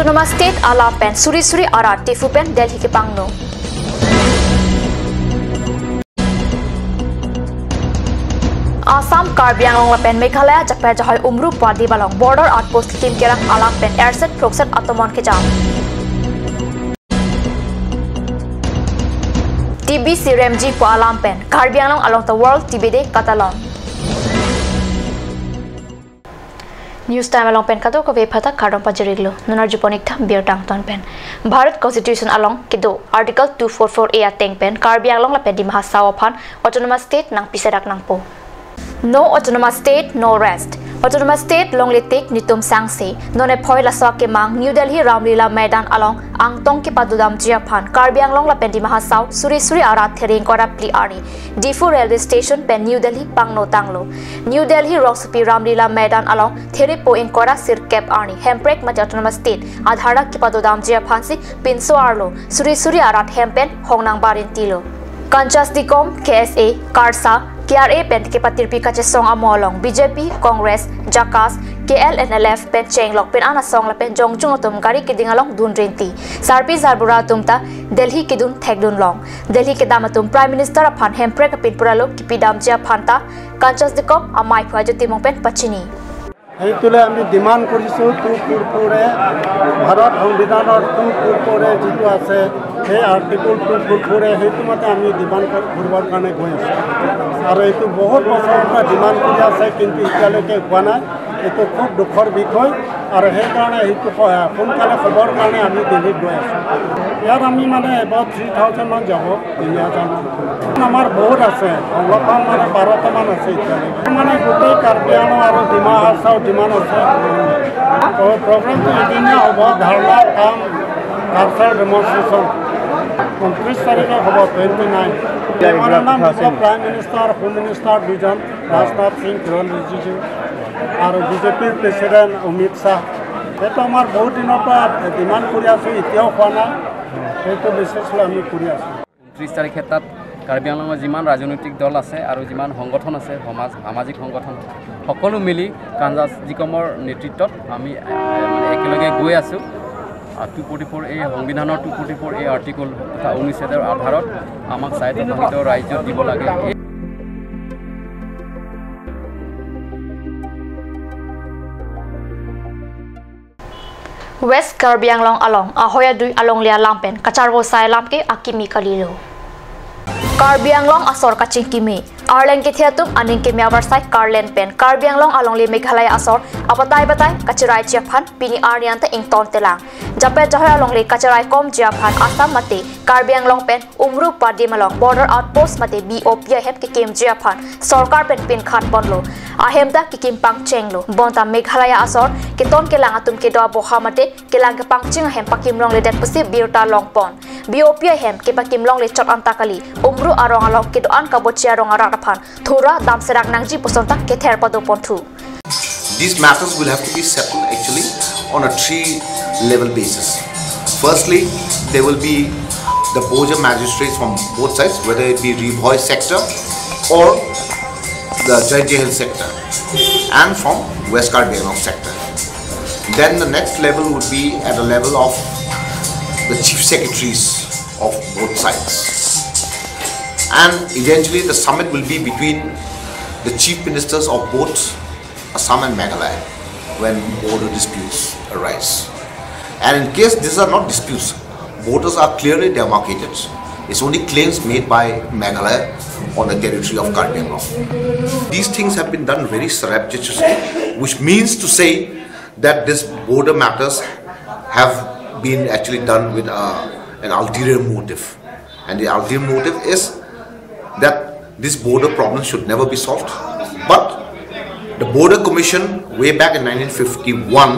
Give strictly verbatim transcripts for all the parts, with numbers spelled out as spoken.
Autonomous State alam pen suri suri arat Diphu pen Delhi kepangno. Assam, Karbi Anglong lapen Meghalaya jape jahoi umru padim along border outpost kekim kerang alam pen erset prokset atomon kejam. T B C remji pu alam pen Karbi Anglong along ta World T B Day katalon. News Time along pen kadokave aphanta kardom pajir-iklo. Non arjupon-ik tha birta angton pen. Bharat Constitution along kedo Article two four four A ateng pen Karbi Anglong lapen Dima Hasao aphan Autonomous State nangpiserak nangpo. No Autonomous State, no rest. Autonomous State longle tik netum sangse. Non ephoi laso akemang New Delhi Ramlila Maidan along angtong kepadodamji aphan Karbi Anglong lapen Dima Hasao suri suri arat there ingkoi ra phli arni Diphu Railway Station pen New Delhi pangno tanglo. New Delhi rongsopi Ramlila Maidan along there po ingkoi ra sirkep arni Hemprek mate Autonomous State adharna kepadodamji aphansi pinso arlo suri suri arat hem pen hong nangbarintilo. Kanchas Dikom, K S A, KARSA, K R A pen kepatirpi kachesong amo along B J P, Congress, JACAS, K L N L F pen chenglok pen an asong lapen jongjung atum gari keding along dunrinti. Sarpi sarbura atum ta Delhi kedun thekdun long. Delhi kedam atum Prime Minister aphan Hemprek apin pura lo kepidamji aphan ta Kanchas Dikom amei phu Ajut Timung pen pachini. সেইটো লৈ আমি ডিমাণ্ড কৰিছোঁ two four four এ, ভাৰত সংবিধানৰ two four four এ যিটো আছে, সেই article two four four এ, সেইটো মতে আমি ডিমাণ্ড কৰ-, কৰিবৰ কাৰণে গৈ আছোঁ। আৰু এইটো বহুত বছৰৰ পৰা ডিমাণ্ড কৰি আছে, কিন্তু এতিয়ালৈকে হোৱা নাই। এইটো খুব দুখৰ বিষয় আৰু সেইকাৰণে সেইটো স-, সোনকালে হ'বৰ কাৰণে আমি দিল্লীত গৈ আছোঁ। ইয়াত আমি মানে এবাউট থ্ৰী থাউজেণ্ড মান যাব। আমাৰ বহুত আছে, সংগঠন মানে বাৰটা মান আছে এতিয়ালৈকে। মানে গোটেই কাৰ্বি আংলং আৰু ডিমা হাছাও যিমান আছে, তো প্ৰগ্ৰামটো এদিনীয়া হ'ব, ধৰ্ণা, কাম, কালচাৰ ডেমনষ্ট্ৰেশ্যন। ঊনত্ৰিছ তাৰিখে হ'ব, টুৱেণ্টি নাইন। মেমৰেণ্ডাম দিব প্ৰাইম মিনিষ্টাৰ, হোম মিনিষ্টাৰ দুজন, ৰাজনাথ সিং, কিৰণ ৰিজিজু আৰু বিজেপিৰ প্ৰেচিডেণ্ট অমিত শ্বাহ। এইটো আমাৰ বহুত দিনৰ পৰা ডিমাণ্ড কৰি আছোঁ, এতিয়াও হোৱা নাই। সেইটো বেচিছ লৈ আমি কৰি আছোঁ। ঊনত্ৰিছ তাৰিখে তাত কাৰ্বি আংলঙৰ যিমান ৰাজনৈতিক দল আছে আৰু যিমান সংগঠন আছে, সমাজ, সামাজিক সংগঠন, সকলো মিলি কাঞ্জাজ জিকমৰ নেতৃত্বত আমি, এ, মানে একেলগে গৈ আছোঁ। আ, টু ফৰ্টি ফ'ৰ, এই সংবিধানৰ টু ফৰ্টি ফ'ৰ এই আৰ্টিকল তথা অনুচ্ছেদৰ আধাৰত আমাক স্বায়ত্তশাসিত ৰাজ্য দিব লাগে। West Karbi Anglong along ahoi adui alongle alam pen kacharvo sai alam ke akimi kalilo. Karbi Anglong asor kachingkimi, arleng kethe atum aning keme avarsai karlen pen Karbi Anglong alongle Meghalaya asor abatai batai kachiraiji aphan pini arni anta ington telang. Jape jahoi alongle kachirai komji aphan Assam mate Karbi Anglong pen umru padim along border outpost mate B O P ahem kekimji aphan sorkar pen pinkhat ponlo. Ahem ta kekim pangchenglo. Bonta Meghalaya asor keton kelang atum kedo aboha mate kelang kepangcheng ahem pakim longledet pusi birta longpon. B O P ahem kepakim longle chot anta kali, umru arong along kedo-an kabochi arong arat aphan thura damserak nangji puson ta kether padoponthu. These matters will have to be settled actually on a three level basis. Firstly, there will be the border magistrates from both sides, whether it be Ri Bhoi sector or the Jaintia Hills sector, and from West Karbi Anglong sector. Then the next level would be at the level of the chief secretaries of both sides. And eventually the summit will be between the chief ministers of both Assam and Meghalaya when border disputes arise. And in case these are not disputes, borders are clearly demarcated. It's only claims made by Meghalaya on the territory of Karbi Anglong. These things have been done very surreptitiously, which means to say that these border matters have been actually done with, uh, an ulterior motive. And the ulterior motive is that this border problem should never be solved. But the Border Commission, way back in nineteen fifty-one,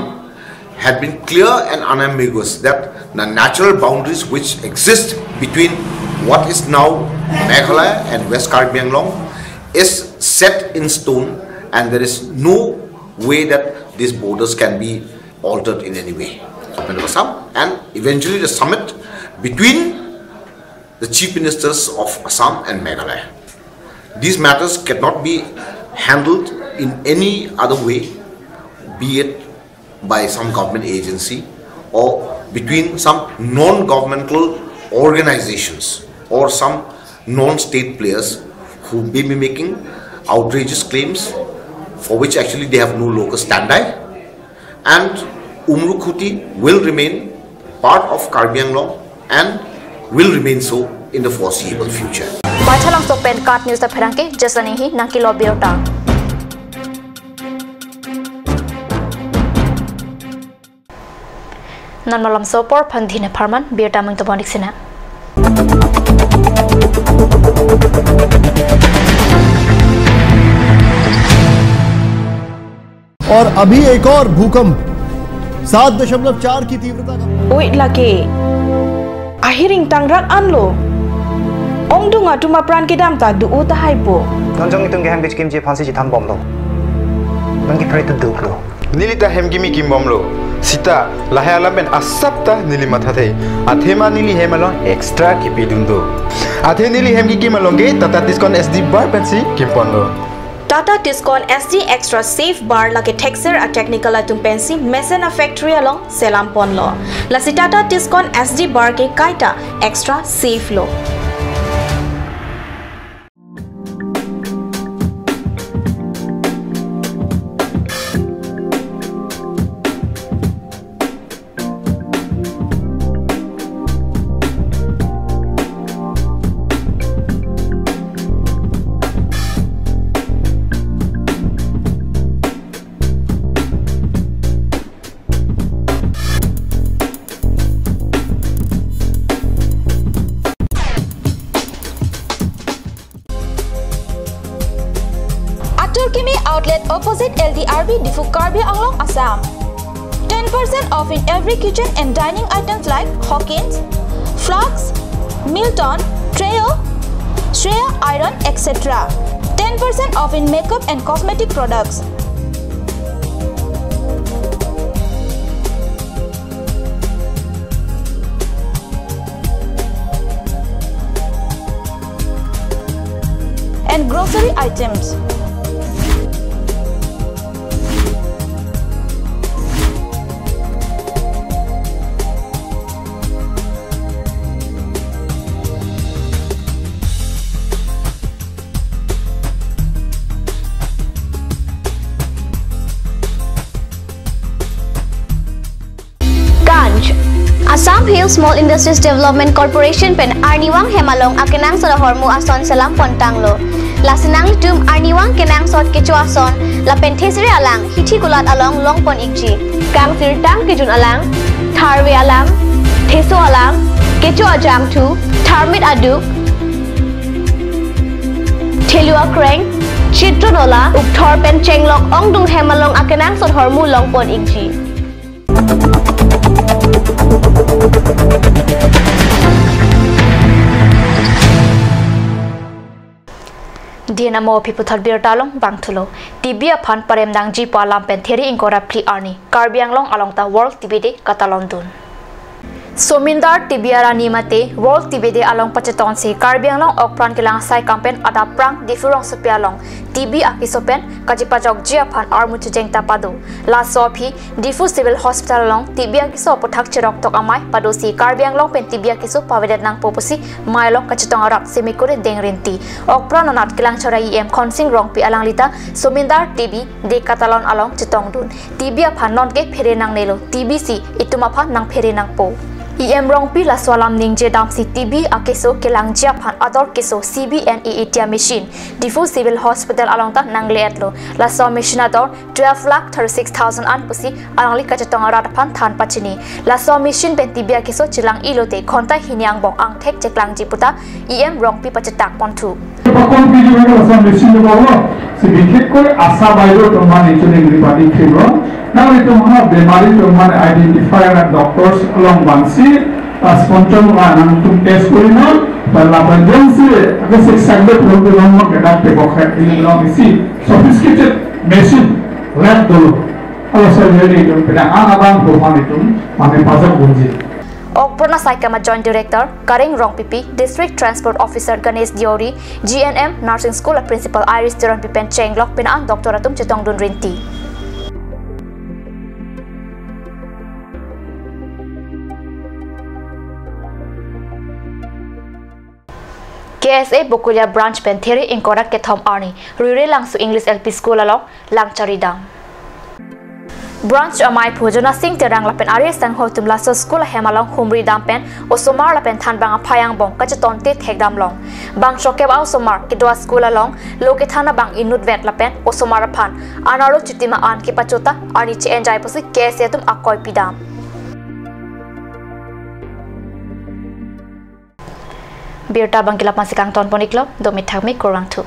had been clear and unambiguous that the natural boundaries which exist between what is now Meghalaya and West Karbi Anglong is set in stone, and there is no way that these borders can be altered in any way. And eventually the summit between the chief ministers of Assam and Meghalaya. These matters cannot be handled in any other way, be it by some government agency or between some non-governmental organizations or some non-state players who may be making outrageous claims for which actually they have no locus standi, and Umrukhuti will remain part of Karbi Anglong and will remain so in the foreseeable future. Baithalangso pen KAT News ta pherangke, Jason Inghi nangkelo birta. Non malom so apor aphan dine pharman birta mung tobon dik sina. और अभी एक और भूकंप सात दशमलव चार की तीव्रता का। Oi lake. Ahiring tangrak anlo. Ongdung atum apran kedam ta do-o tahai po. Non jong itum ke hem kechikimji aphansi chethambomlo. Non ke pray to do lo. Neli ta hem kimi kimbomlo. Seta lahai alam pen asap ta neli mathathe. Athema neli hem along extra kipidun do. Athe neli hem kikim along ke Tata Tiscon S D bar pensi kimponlo. Tata Tiscon S D Extra Safe Bar lake thekser a-technical atum pensi mesen a-factory along selamponlo. Lasi Tata Tiscon S D bar ke kaita extra safe lo. Atur Kimi Outlet opposite L D R B Diphu, Karbi Anglong, Assam. Ten percent off in every kitchen and dining items like Hawkins, flasks, Milton, Treo, Shreya iron, et cetera. Ten percent off in makeup and cosmetic products. And grocery items. Ganj. Assam Hill Small Industries Development Corporation pen arnivang hem along akenangsot ahormu ason selam pontanglo. Lasi nanglitum arnivang kenangsot kecho ason lapen thesere alang hithi kulat along longpon ikji. Kangsirtang kejun alang, tharve alang, theso alang, kecho ajangthu, tharmit aduk, thelu akreng, chitron ola, ukthor pen chenglok ongdung hem along akenangsot ahormu longpon ikji. Dina mo aphi puthot birta along bangthulo. T B aphan parem nangji pu alam pen thiri ingkoi ra phli arni Karbi Anglong along ta World T B Day katalondun. Somindar T B arani mate World T B Day along pachetonsi Karbi Anglong okpran kelang asai kam pen adap prang Diphu rongsopi along T B akeso pen kachepajokji aphan armu checheng ta pado. Laso aphi Diphu Civil Hospital along T B akeso aputhak cheroktok amei padosi Karbi Anglong pen T B akeso pavedet nangpo pusi mei along kachetong arat Semikore Dengrinti. Okpran anat kelang chora E M Khonsing Rongpi alangli ta Somindar T B Day katalon along chetongdun. T B aphan nonke phere nangnelo, T B si itum aphan nangphere nangpo. E M Rongpi laso alam ningje damsi T B akeso kelangji aphan ador keso C B N A T A machine Diphu Civil Hospital along ta nangle-etlo. Laso machine ador twelve lakh thirty-six thousand an pusi alangli kachetong arat aphan than pachini. Laso machine pen T B akeso chelang-i lote ghonta hini angbong angthek cheklangji puta E M Rongpi pachetak ponthu. Pakon piji mane laso machine lo bolo. Si bikhekoi ASHA baido atum mane chuning ribadi khimron. Nanglitum ha bemari atum mane identify ra doctors along bansi, ah, sponchong la nangtum test kori non. Pen lapen jongsi ake sik sakbe pulong pulong mo kedak pe bokhe ini long isi sophisticated machine lab dolo. Alo sa yeri itum pina ang abang ko mane itum mane pajak bunji. Okpran asai kam a Joint Director Kareng Rongpipi, District Transport Officer Ganesh Deori, G N M Nursing School a Principal Iris Teronpi pen chenglok pina an doctor atum chetongdun rinti. K S A Bokolia Branch pen There ingkoi ra kethom arni Ruirelangso English L P School along lang charidam. Branch amei aphu Jonasing Terang lapen ari asangho atum laso school ahem along humridam pen osomar lapen thanbang aphai angbong kachetonte thekdam long. Bangso kep a osomar kedo a-school along lo kethan abang inutvet lapen osomar aphan anerlo chitima an kepachota arni che-enjai pusi K S A atum akoi pidam. Birta abang ke lapu-ansi kangton pon iklo, dome thakme, kurvangthu.